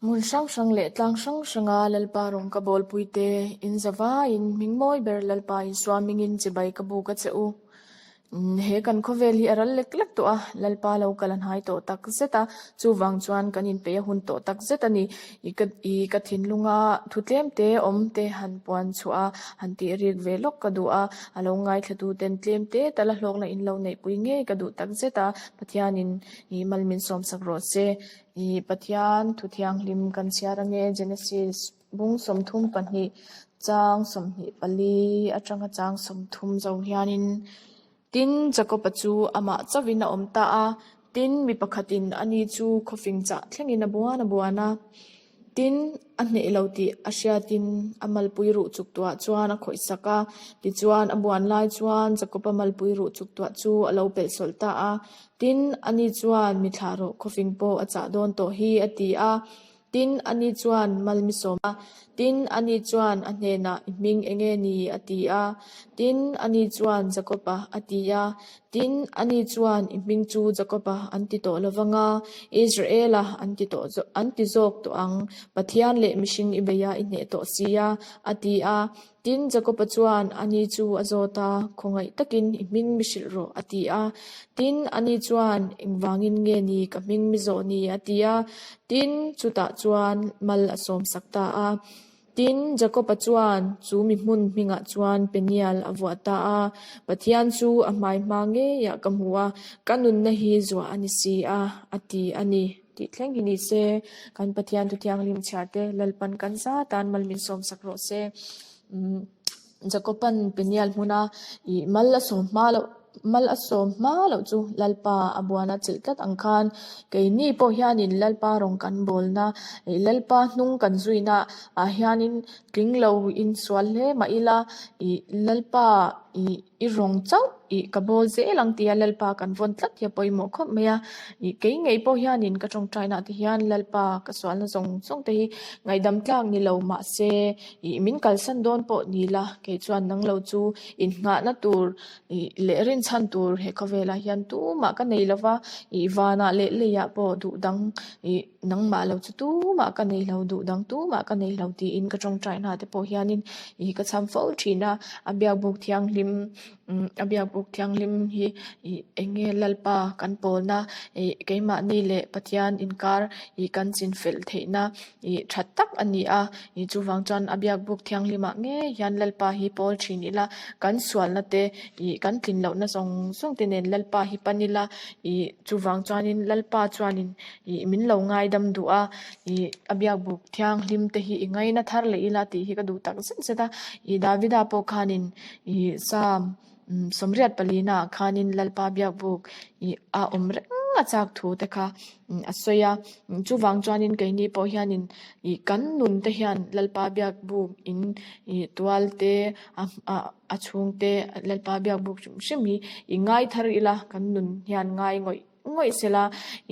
Hmun hrang hrang leh tlang hrang hranga Lalpa rawng ka bawlpui te, in zavaiin hming mawi ber Lalpa Isua hmingin chibai ka buk a che u. He kan khawvel hi a ral lek lek tawh a, Lalpa lo kal a hnai tawh tak zet a, chuvang chuan kan inpeih a hun tawh tak zet a ni. I ka i ka thinlunga thu tlem te awm te han puan chhuah a, han tih rik ve lawk ka duh a, a lo ngaithlatu ten tlem te tala hlawkna in lo neihpui ngei ka duh tak zet a, Pathianin i mal min sawmsak rawh se. I Pathian thu thianghlim kan chhiar ange Genesis bung 32 chang 24 atanga chang 30 zo hianin Tin, Jakoba chu amah chauhin a awm ta a, tin, mi pakhatin ani chu khawfing chah thlengin a buan a buan a. Tin, a hneh lo tih a hriatin a malpui ruh chuk tuah chuan a khawih sak a. Tichuan, a buan lai chuan Jakoba malpui ruh chuk tuah chu a lo pelh sawlh ta a. Tin, ani chuan, Mi thlah rawh, khawfing pawh a chah dawn tawh hi, a ti a. Tin, ani chuan mal mi sawm a. Tin, ani chuan a hnenah, I hming eng nge ni? a ti a. Tin, ani chuan, Jakob-a, a ti a. Tin, ani chuan, I hming chu Jakob-a an ti tawh lo vang a, Israel-a an ti tawh an ti zawk tawh ang, Pathian leh mihring i bei a, i hneh tawh si a, a ti a. Tin, Jakob-a chuan ani chu a zawt a, Khawngaih takin i hming mi hrilh rawh, a ti a. Tin, ani chuan, Engvangin nge ni ka hming mi zawh ni? a ti a. Tin, chutah chuan mal a sawmsak ta a. Tin, Jakob-a chuan chu mi hmun hmingah chuan Peniel a vuah ta a. Pathian chu a hmai hma ngeiah ka hmu a, ka nunna hi zuah a ni si a, a ti a ni. Tih thleng hi ni se, kan Pathian thu thianghlim chhiar te Lalpan kan za tan mal min sawmsak rawh se. Jakoban Peniel hmuna ih mal a sawm hma loh mal a sawm hma loh chu Lalpa a buana chilh tlat ang khan keini pawh hianin Lalpa rawng kan bawlna ih Lalpa hnung kan zuina ah hianin tling lo insual hle mah ila ih Lalpa ih I rawng chauh ih ka bawl zel ang tia Lalpa kan vawn tlat hi a pawimawh khawp mai a. Ih kei ngei pawh hianin ka tawngtainaah te hian Lalpa ka sualna zawng zawng te hi ngaihdam tlak ni lo mahse ih min kalsan dawn pawh ni la kei chuan nang lo chu innghahna tur ih leh rinchhan tur he khawvelah hian tumah ka nei lova ih vanah leh leiah pawh duh dang ih nangmah lo chu tumah ka nei lo duh dang tumah ka nei lo tiin ka tawngtaina te pawh hianin ih ka cham fo thin a a biakbuk thianghlim umm a biakbuk thianghlim hi ih eng nge Lalpa kan pawlna ih keimahni leh Pathian inkar ih kan chin fel theihna ih tha tak a ni a ih chuvang chuan a biakbuk thianghlimah ngei hian Lalpa hi pawl thin ila kan sualna te ih kan tlin lohna zawng zawng te nen Lalpa hi pan ila ih chuvang chuanin Lalpa chuanin ih min lo ngaidam duh a ih a biakbuk thianghlim te hi i ngaina thar leh ila tih hi ka duh tak zet zet a ih Davida pawh khanin ih Psalm sawmriat palina ah khanin Lalpa biakbuk ih a awm reng a chak thu te kha a sawi a chuvang chuanin keini pawh hianin ih kan nun te hian Lalpa biakbuk in ih tual te a a chhung te Lalpa biakbuk hrim hrim hi i ngai thar ila kan nun hian ngai ngawih ngawih sela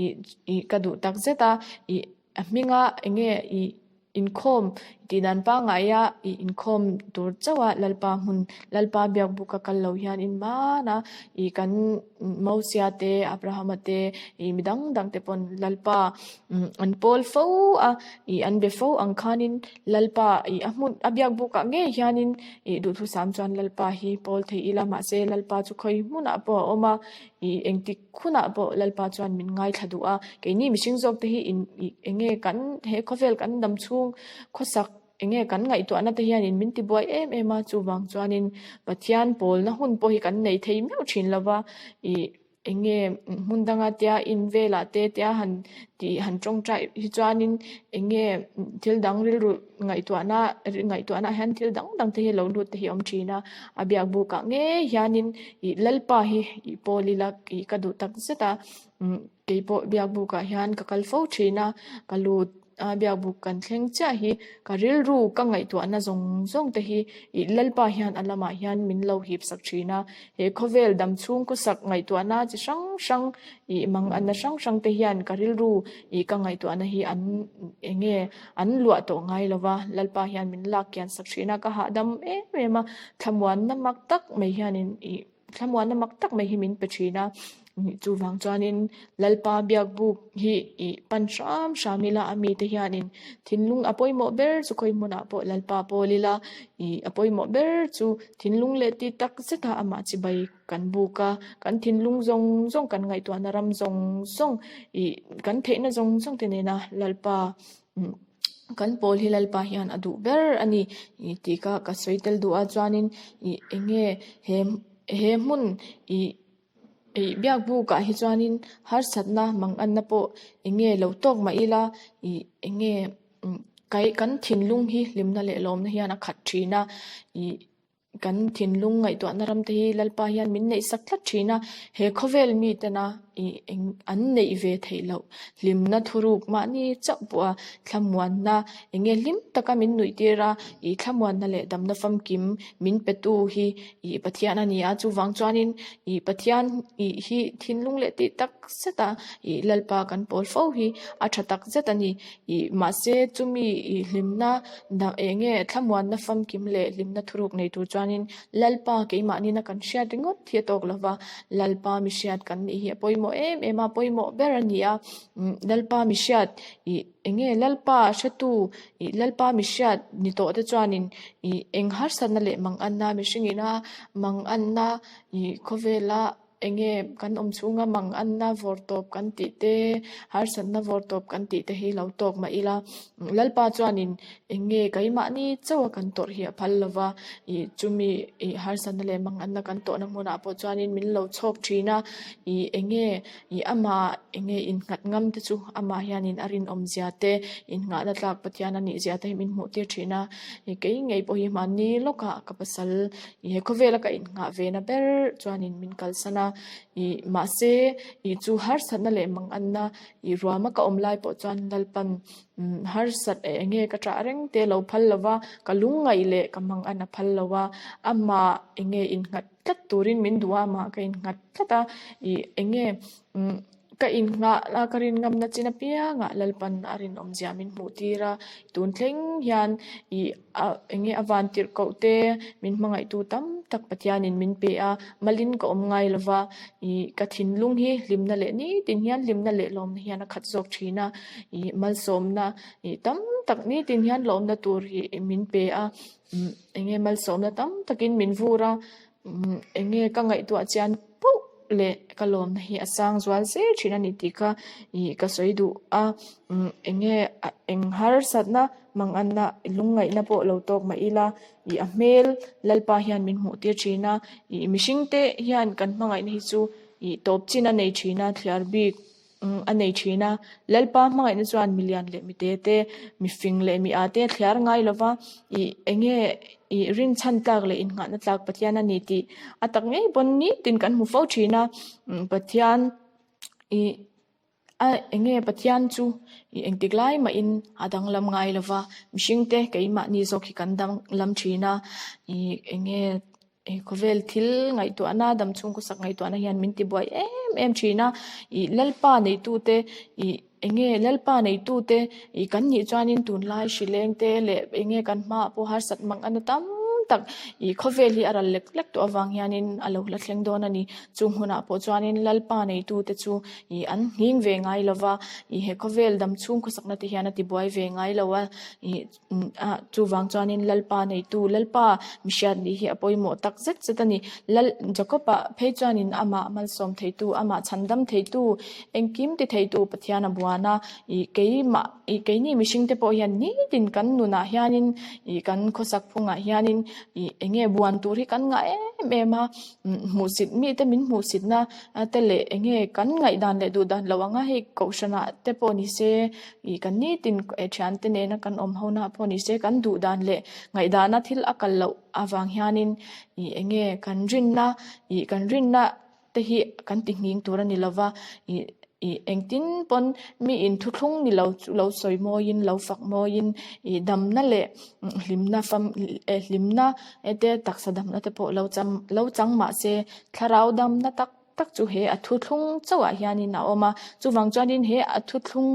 ih ih ka duh tak zet a ih a hminga eng nge ih inkhawm tih dan pangngai a ih inkhawm tur chauh a Lalpa hmun Lalpa biak buk a kal lo hian in hman a ih kan Mosia te Abrahama te ih mi dang dang te pawn Lalpa an pawl fo a ih an be fo ang khanin Lalpa ih a hmun a biak bukah ngei hianin ih duhthusam chuan Lalpa hi pawl thei ila mahse Lalpa chu khawi hmunah pawh a awm a ih engtik hunah pawh Lalpa chuan min ngaithla duh a, keini mihring zawk te hi in ih eng nge kan he khawvel kan dam chhung khawsak eng nge kan ngaihtuahna te hianin min tibuai em em a, chuvang chuanin Pathian pawlna hun pawh hi kan nei thei meuh thin lova ih eng nge hmun danga tia in velah te tia han tih han tawngtai hi chuanin eng nge thil dang rilru ngaihtuahna ngaihtuahna ah hian thil dang dang te hi lo lut te hi a awm thin a a biak buk ah ngei hianin ih lalpa hi ih pawl ila ih ka duh tak zet a umm keipawh biak buk ah hian ka kal fo thin a ka lut a biak buk kan thleng chiah hi ka rilru ka ngaihtuahna zawng zawng te hi ih lalpa hian a lamah hian min lo hip sak thin a he khawvel dam chhung khawsak ngaihtuahna chi hrang hrang ih mang anna hrang hrang te hian ka rilru ih ka ngaihtuahna hi an eng nge an luah tawh ngai lo va, Lalpa hian min lak kian sak thin a, ka hahdam em em a, thlamuanna mak tak mai hianin ih thlamuanna mak tak mai hi min pe thin a. Chuvang chuanin Lalpa biakbuk hi ih pan hram hram ila a mite hianin thinlung a pawimawh ber chu khawi hmunah pawh Lalpa pawl ila ih a pawimawh ber chu thinlung leh ti tak zeta amah chibai kan buk a, kan thinlung zawng zawng kan ngaihtuahna ram zawng zawng ih kan theihna zawng zawng te nena Lalpa kan pawl hi Lalpa hian a duh ber a ni ih tih kha ka sawi tel duh a chuanin ih eng nge he he hmun ih ih biak bukah hi chuanin harsatna mang anna pawh eng nge lo tawk mah ila ih eng nge kan thinlung hi hlimna leh lawmna hian a khat thin a ih. Kan thinlung ngaihtuahna ram te hi Lalpa hian min neih sak tlat thin a, he khawvel mi tena ih eng an neih ve theih loh hlimna thuruk mahni chauh pawha thlamuanna eng nge hlim taka min nuih tir a, ih thlamuanna leh damna famkim min petu hi ih Pathian a ni a, chuvang chuanin ih Pathian ih hi thinlung leh tih tak zet a ih Lalpa kan pawl fo hi a tha tak zet a ni. Ih mahse chumi ih hlimna dah eng nge thlamuanna famkim leh hlimna thuruk nei tur chuanin Lalpa keimahni na kan hriat ringawt hi a tawk lova, Lalpa mi hriat kan nih hi a pawimawh em em a, pawimawh ber a ni a. Lalpa mi hriat ih eng nge Lalpa hretu ih Lalpa mi hriat ni tawh te chuanin ih eng harsatna leh manganna mihring ina manganna ih khawvela Eng nge kan awm chhunga mang anna vawr tawp kan tih te, harsatna vawr tawp kan tih te hi lo tawk mah ila, Lalpa chuanin eng nge keimahni chauha kan tawrh hi a phal lo va, ih chumi ih harsatna leh mang anna kan tawhna hmunah pawh chuanin min lo chhawk thin a, ih eng nge ih amah eng nge innghat ngam te chu amah hianin a rinawmzia te, innghahna tlak Pathian a nihzia te hi min hmuh tir thin a, ih kei ngei pawh hi hmanni lawkah ka pasal Ih he khawvela ka innghah ve na ber chuanin min kalsan a, ih mahse ih chu harsatna leh manganna ih ruama ka awm lai pawh chuan Lalpan umm harsat eh eng nge ka ṭah reng te lo phal lo va, ka lungngaih leh ka mangan a phal lo a, amah eng nge innghat tlat turin min duh a, amah ka innghat tlat a, ih eng nge umm. Ka innghah a, ka rinngamna chin apiangah Lalpan a rinawmzia min hmuh tir a, tun thleng hian ih a eng nge a van tirh koh te min hmangaihtu tam tak Pathianin min pe a, malin ka awm ngai lo va, ih ka thinlung hi hlimna leh nitin hian hlimna leh lawmna hian a khat zawk thin a, ih malsawmna ih tam tak nitin hian lawmna tur hi min pe a, eng nge malsawmna tam takin min vur a. Eng nge ka ngaihtuah chian poh leh ka lawmna hi a sang zual zel thin a ni tih kha ih ka sawi duh a, eng nge eng harsatna manganna lungngaihna pawh lo tawk mah ila ih a hmel Lalpa hian min hmuh tir thin a, ih mihring te hian kan hmangaihna hi chu ih tawp chin a nei thin a thliar bik. a nei thin a, Lalpa hmangaihna chuan mi lian leh mi te te, mi fing leh mi â te a thliar ngai lo va, ih eng nge ih rinchhan tlak leh innghahna tlak Pathian a ni tih a tak ngei pawn nitin kan hmu fo thin a, Pathian ih a eng nge Pathian chu ih engtik lai mahin a danglam ngai lo va, mihring te keimahni zawk hi kan danglam thin a, ih eng nge. He khawvel thil ngaihtuahna dam chhung khawsak ngaihtuahna hian min tibuai em em thin a, ih Lalpa neitute ih eng nge Lalpa neitute ih kan nih chuanin tunlai hrileng te leh eng nge kan hmaah pawh harsat mang a na tam tak ih khawvel hi a ral lek lek tawh avang hianin a lo la thleng dawn a ni. Chung hunah pawh chuanin Lalpa neitute chu ih an nghing ve ngai lo va, ih he khawvel dam chhung khawsakna te hian a tibuai ve ngai lo a ih. Chuvang chuanin Lalpa neitu, Lalpa mihriat nih hi a pawimawh tak zet zet a ni. Lal Jakob-a phei chuanin amah malsawm theitu, amah chhandam theitu, engkim ti theitu Pathian a buan a. Ih keimah, ih keini mihringte pawh hian nitin kan nunah hianin ih kan khawsak phungah hianin ih eng nge buan tur hi kan ngah em em a. Hmuhsit mite min hmuhsitna te leh eng nge kan ngaihdan leh duhdan loh anga hei kohhranah te pawh ni se, Ih kan nitin thiante nena kan awm ho na pawh ni se kan duh dan leh ngaihdana thil a kal loh avang hianin ih eng nge kan rinna ih kan rinna te hi kan ti nghing tur a ni lova ih ih engtin pawn mi in thuthlung ni lo chu lo sawi mawiin lo fak mawiin ih damna leh hlimna fam eh hlimna te taksa damna te pawh lo chang lo chang mahse thlarau damna tak. tak chu he a thuthlung chauhah hianin a awm a. Chuvang chuanin he a thuthlung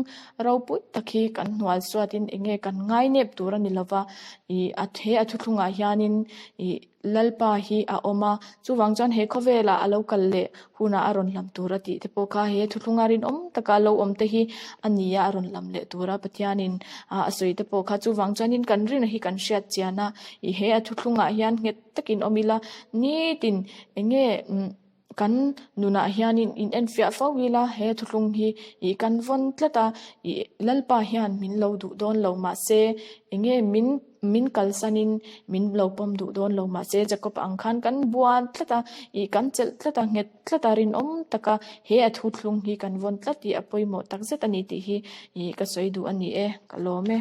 ropui tak hi kan hnual suatin eng nge kan ngainep tur a ni lova, ih a he a thuthlungah hianin ih Lalpa hi a awm a. Chuvang chuan he khawvelah a lo kal leh hunah a rawn lam tur a tih te pawh kha he thuthlunga rinawm taka lo awm te hi a ni a, a rawn lam leh tur a Pathianin a sawi te pawh kha. Chuvang chuanin kan rin hi kan hriat chian a, ih he a thuthlungah hian nghet takin awm ila nitin eng nge kan nunah hianin in enfiah fo ila he thuthlung hi ih kan vawn tlat a, ih Lalpa hian min lo duh dawn lo mahse eng nge min min kalsanin min lo pawm duh dawn lo mahse Jacob ang khan kan buan tlat a, ih kan chelh tlat a, nghet tlat a, rinawm taka he a thuthlung hi kan vawn tlat tih a pawimawh takzet a ni tih hi ih ka sawi duh a ni e, ka lawm e.